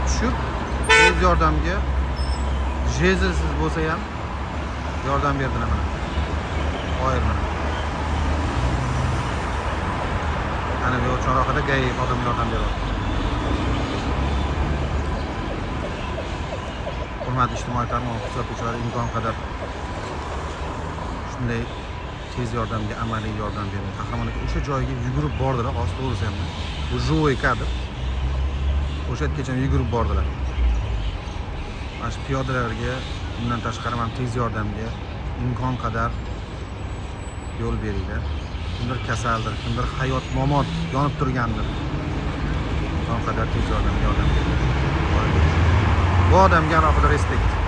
Tushib, tez yordamga жезл siz bo'lsa ham yordam berdilar mana. Qoyil mana. Ana bu chorrahada GAI odam yordam beryapti. Hurmatli ijtimoiy tarmoq kuzatuvchilari, imkon qadar shunday tez yordamga amaliy yordam bering. Qahramon aka o'sha joyga yugurib bordilar, hozir to'g'risi ham. Bu живой kadr. O'sha yergacha yugurib bordilar. Mana shu piyodalarga, undan tashqari mana tez yordamga imkon qadar yo'l beringlar. Kimdir kasaldir, kimdir hayot mamot yonib turgandir. Imkon qadar tez yordamga yordam beringlar. Bu odamga alohida respekt.